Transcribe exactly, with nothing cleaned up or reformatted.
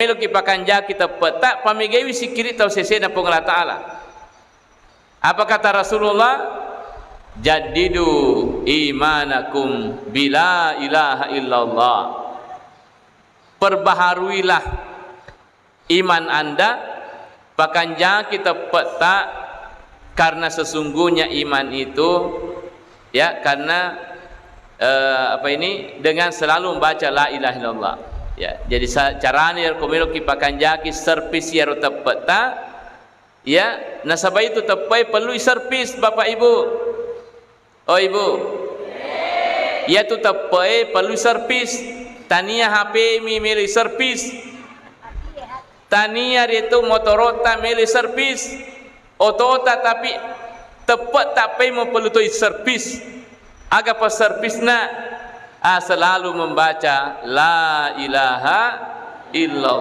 Meloki pakanjaki teppe'ta, pamegaiwi sikkiri tau sesena Puang Allah Ta'ala. Apa kata Rasulullah? "Jaddidu imanakum bila ilaha illallah." Perbaharuilah iman Anda, pakanjaki teppe'ta, karena sesungguhnya iman itu, ya, karena, eh, apa ini, dengan selalu membaca la ilaha illallah. Ya, jadi sa-, carana iyaro ko meloki pakanjaki servis iyaro teppe'ta, ya, nasaba itu teppe'e perlu iservis, Bapak Ibu. Oh, Ibu. Iyatu teppe'e perlu servis. Tania H P mi melo servis. Tania ritu motorotta melo servis. Otota, tapi teppe'ta pemeng perlu toi servis. Aga pa servisna? Ah, selalu membaca la ilaha illallah.